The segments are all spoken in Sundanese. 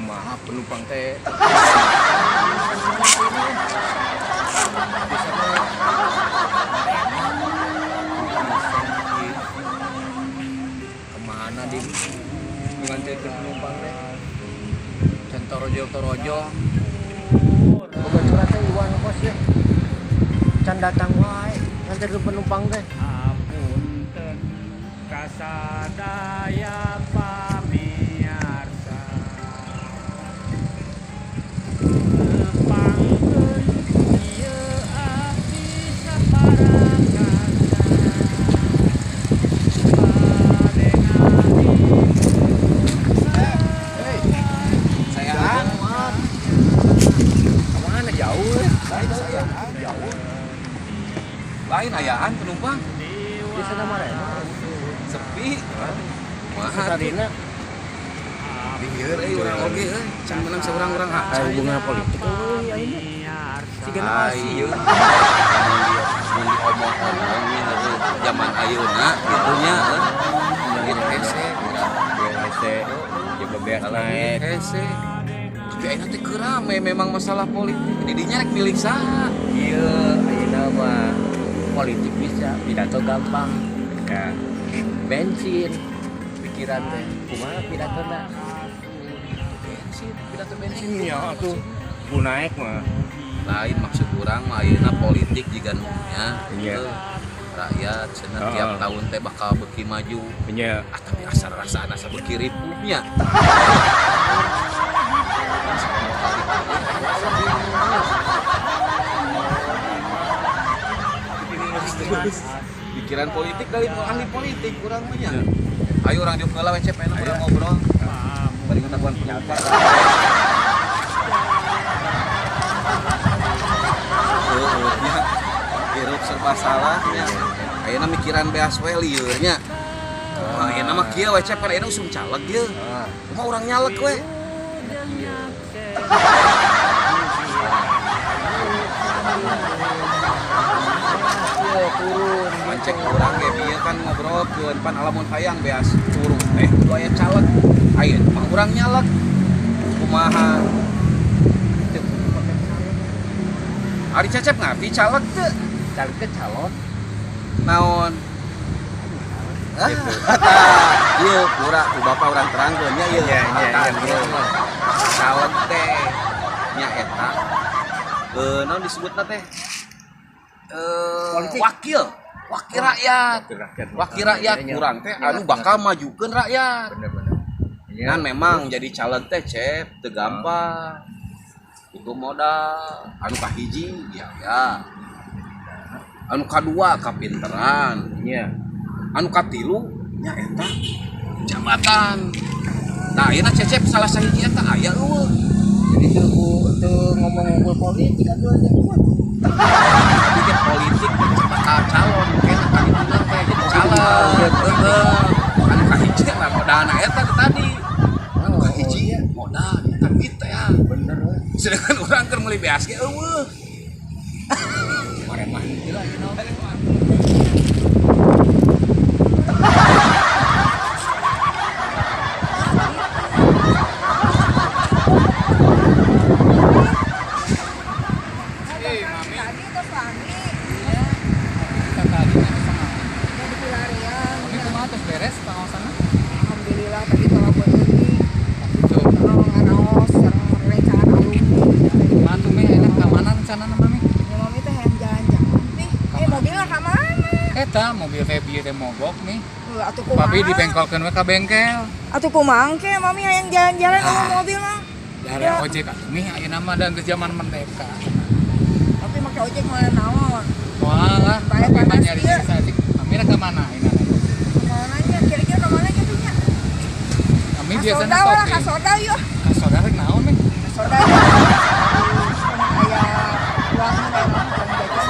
Kumaha penumpang teh? Bisa mah. Kemana di nganterkeun penumpang teh? Can torojol-torojol. Babaturan teh Iwan kos ya. Can datang wae nganterkeun penumpang teh. Hapunten kasadaya pamiarsa, nepangkeun ieu abdi sapara kanca bade Hei, Sayaan. Kemana jauh ya? Lain sayaan jauh. Lain ayaan penumpang. Di sana mah rema. Sepi. Kumaha tuh? Sarina. Lieur euy urang oge euy. Can menang saurang-urang Aya acan. hubungan politik euy ayeuna. Sigana Ai, sih. mun di mun diomong-omong nya heueuh zaman ayeuna kitu nya euy. Mungkin hese urang. Ya hese, ya bebeas naik. Hese. Tapi ayeuna teh keur rame memang masalah politik. Di dinya rek milih saha? Iya, ayeuna mah politik bisa, pidato gampang. Ya. Bensin pikiran teh kumaha pidatona? Bensin, pidato bensin. Iya tuh. Ku naik mah. Lain maksud urang mah ayeuna politik jiga nu nya. Iya. Heuh. Rakyat cenah Heeh. tiap tahun teh bakal beuki maju. Nya. Ah, tapi asa rasaan asa beuki ripuh nya. Pikiran politik dari ahli politik urang mah nya. Ayo urang diuk heula we cep enak urang ngobrol. Bari ngetahuan penumpang. Heueuh nya. Hirup serba salah nya. Ayeuna mikiran beas we lieur nya. Wah, ayeuna mah kieu we cep, kan ayeuna usum caleg ye. Ah, Kumaha urang nyaleg we? iya. Iya, turun. Mancek urang ge bieu kan ngobrolkeun pan alamun hayang beas turun teh kudu aya caleg. Ayeuna mah urang nyaleg. Kumaha? Teu kudu pake caleg. Ari Cecep ngarti caleg teu? Caleg teh calon. Naon? Ah, Gitu. ieu pura ku bapak urang terangkeun nya ieu. Iya, iya, Tah, iya. ieu. Caleg teh nya eta. Naon disebutna teh? Politik. Wakil, wakil rakyat. Wakil rakyat. Wakil rakyat Iya, urang teh anu bakal majukeun rakyat. Bener-bener. Iya. Kan memang jadi caleg teh cep teu gampang. Butuh modal, anu kahiji biaya. Anu kadua kapinteran. Iya. Anu katilu nya eta jabatan. Nah, ayeuna Cecep salah sahiji eta aya eueuh. Jadi teu teu ngomong-ngomong politik atuh aja. Tapi ge politik bakal calon kena kadituna teh jadi caleg. Heeh. Anu kahiji lah modalna eta teh tadi. Anu kahiji iya. modal kan duit teh ya. Bener we. Sedangkan urang keur meuli beas ge eueuh. Kemarin mah henteu lah you know. Eh, mami. Tadi tos lami, Kita tadi nggak sama. mau di Pilarian. Mami kumaha tos beres pangaosanna? Alhamdulillah tadi telepon ini. Tuh. Kalau ngaraos sareng rerencangan alumni. Kumaha tuh Mi enak ka mana rencanana Mami? Ya mami teh hayang jalan-jalan nih. Eh mobilnya ka mana? Eta mobil teh bieu teh mogok nih. Heuh, atuh kumaha? Papi dibengkolkeun we ka bengkel. Atuh kumaha engke mami hayang jalan-jalan sama Ah. mobil mah. Dari Ya. ojek atuh Mi ayeuna mah dan geus zaman merdeka. Tapi make ojek mana naon? Moal lah, Bae tapi mah panas nyari ieu. saeutik. Mami rek ka mana ayeuna? Kemana nya? Kira-kira ka mana kitu nya? Mami biasana Kasoda lah, shopping. kasoda yeuh. Kasoda rek naon Mi? Kasoda. Aya uang memang uang jajan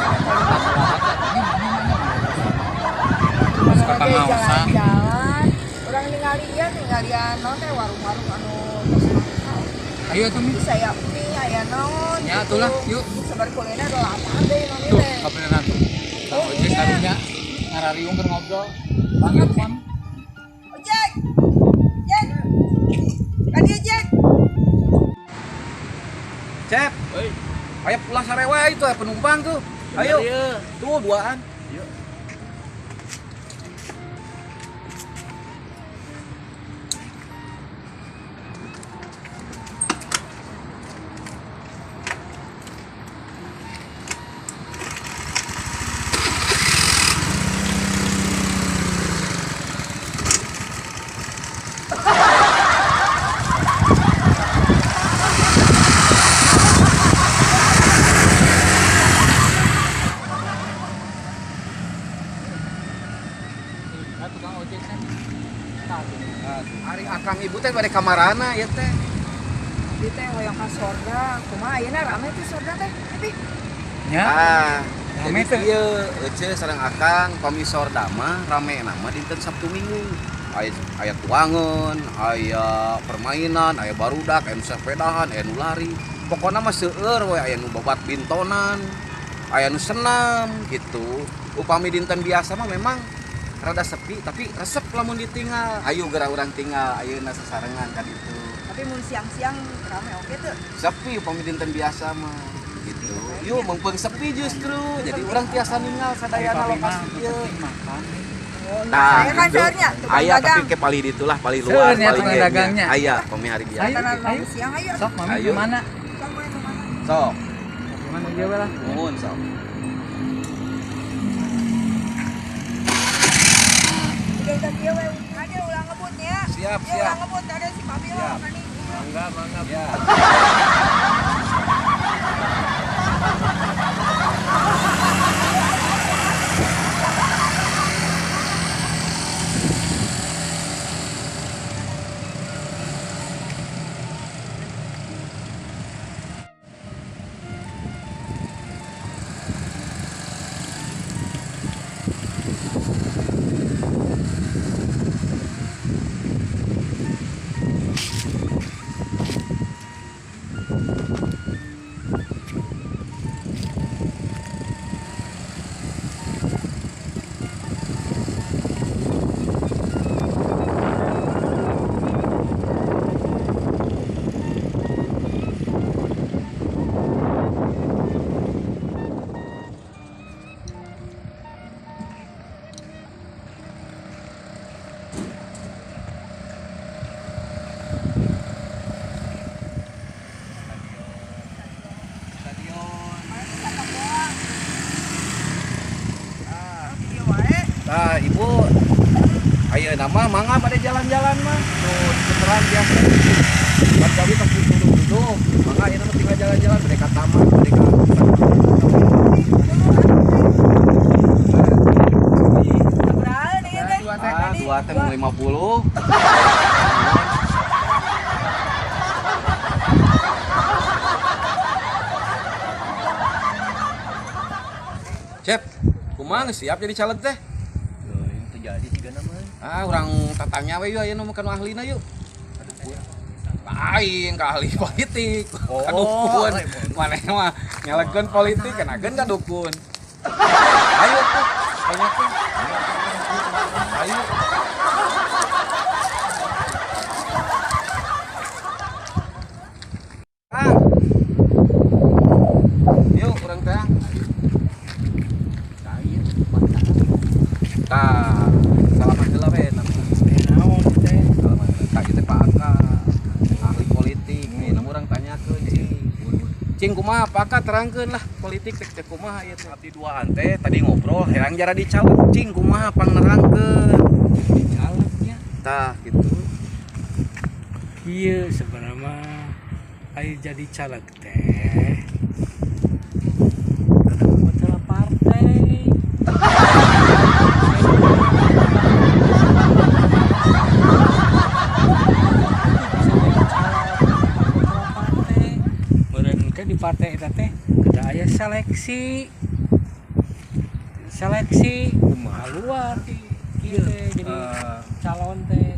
Ini mami mah nya. Mana Suka lagi pangaosan. jalan-jalan. Urang ningali ieu ninggalian naon teh warung-warung anu tos mahal. Ayo atuh Mi. Bisa ya mie aya naon. Ya, gitu. atulah, yuk. Sabar kuliner ada lapar deh mami Tuh, teh. kabeneran tuh. Oh, Ojek iya. karunya ngarariung keur ngobrol. Panggil Mami. Ojek. Jack. Ka dieu Jack. Cep. Oi. Ayo pulang sarewa itu aya penumpang tuh. Ayo. Tuh duaan. Yuk. Ari akang ibu teh bade kamarana ieu teh. Di teh hoyong ka sorga, kumaha ayeuna rame teh sorga teh? Tapi Nya. Ah, Rame jadi teh. ieu ece sareng akang pami sorda mah rame mah dinten Sabtu Minggu. Aya aya tuangan, aya permainan, aya barudak, aya nu sepedahan, aya nu lari. Pokona mah seueur we aya nu babat bintonan, aya nu senam gitu. Upami dinten biasa mah memang rada sepi tapi resep lamun ditinggal. Ayo geura urang tinggal, ayeuna sasarengan ka ditu. Tapi mun siang-siang rame oke tuh. Sepi upami dinten biasa mah gitu. Yuk mengpeung sepi justru. Jadi urang tiasa ninggal sadayana lokasi ieu. Oh, Nah, saya kan gitu. seurnya tukang Aya dagang. tapi ke palih ditulah palih luas Seurnya palih tukang ge nya. dagangnya. Aya pami hari biasa. Ayo, Karena ayo. siang ayo. Sok mami Ayo. kemana? Sok we kemana? Sok, Kemana dia lah? nuhun sok. Udah kieu we. Ada ulah ngebutnya. Siap, Ieu siap. ulah ngebut ada si Papi lah Siap. mani. Mangga, mangga. Ya. Stadion. Kieu wae. Nah, Ibu, ayeuna mah mangga pada jalan-jalan mah. Tuh, di seberang biasa. Kan kami pasti duduk-duduk. Mangga ayeuna mah tinggal jalan-jalan bade ka taman, bade ka Sabaraha ieu teh? Ah, dua teh 50. Cep, kumaha geus siap jadi caleg teh? Itu jadi tiga nama. Ah, urang tatanya we yeuh ayeuna mah ka nu ahlina yuk. Lain ka ahli politik, ka dukun. Maneh mah nyalekeun politik kenakeun ka dukun. Ayo tuh, tanyakeun. Ayo. Ah. Yuk, urang teh. Tah, salaman heula we namanya. Naon teh? Salaman. Tah kieu teh Pak Aka, ahli politik. Nih, namun urang tanyakeun cing. Cing kumaha Pak Aka terangkeun lah politik teh teh kumaha ieu teh. Abdi duaan teh tadi ngobrol herang jara dicaleg cing kumaha pangnerangkeun. Calegnya. Tah gitu. Kieu sebenarnya mah aya jadi caleg teh. Kada masalah partai. Bisa jadi caleg, masalah partai. Meureun ke di partai eta teh kada aya seleksi. Seleksi kumaha luar kieu teh jadi calon teh.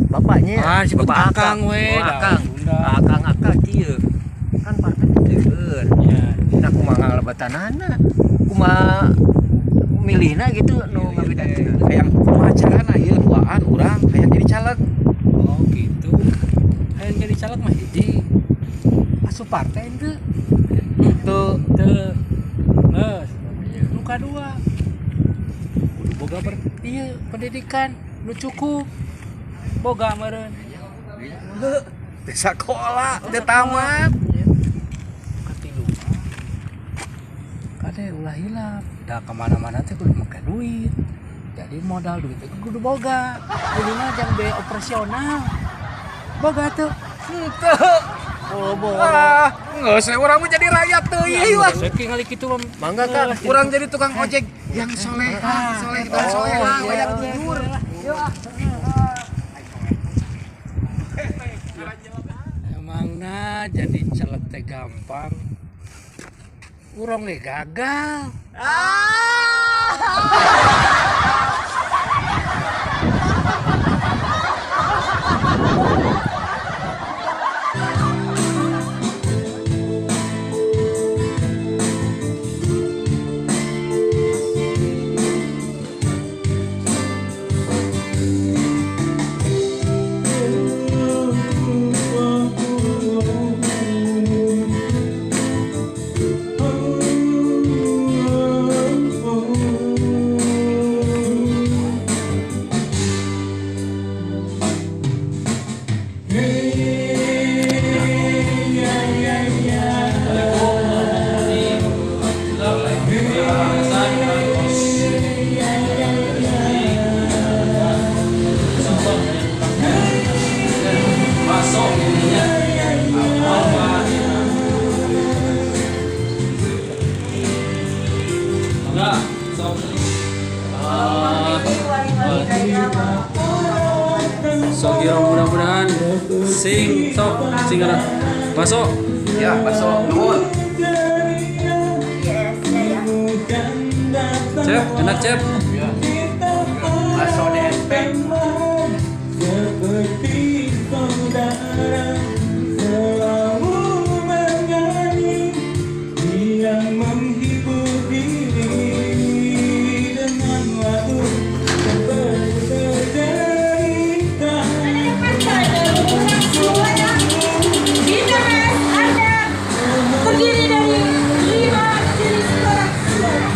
Bapaknya. Ah, sebut Bapak Akang we, Oh, dah, Akang. Sunda. Akang akang kieu. Kan partai seueur. Ya, Nah kumaha ngalebatanana? Kumaha milihna gitu nu ngabedakeun. Hayang kumaha carana ieu duaan urang hayang jadi caleg. oh gitu. Hayang jadi caleg mah hiji. Asup partai henteu? Teu. Teu. Geus. Nu kadua. Kudu boga ber ieu pendidikan nu cukup. Boga meureun. Teu sakola, teu tamat. Katilu mah. Kade ulah hilap. Da kemana-mana teh kudu make duit. Jadi modal duit teh kudu boga. Kuduna jang biaya operasional. Boga tuh. Henteu. Oh, bo. Ah, geus we urang mah jadi rakyat teuing lah. Saya ningali kitu mah. Mangga Kang. Urang jadi tukang ojek yang soleh, soleh dan soleh lah, banyak jujur. Emangna jadi caleg teh gampang. Urang ge gagal. Sogiro mudah-mudahan sing sok sing ada masuk. Ya, bakso nuhun. Yes, ya ya. Cep, enak Cep. Bakso DSP. Seperti saudara selalu menyanyi yang menghibur diri dengan lagu seperti cerita. Di TPS Anda terdiri dari 5 jenis kotak suara.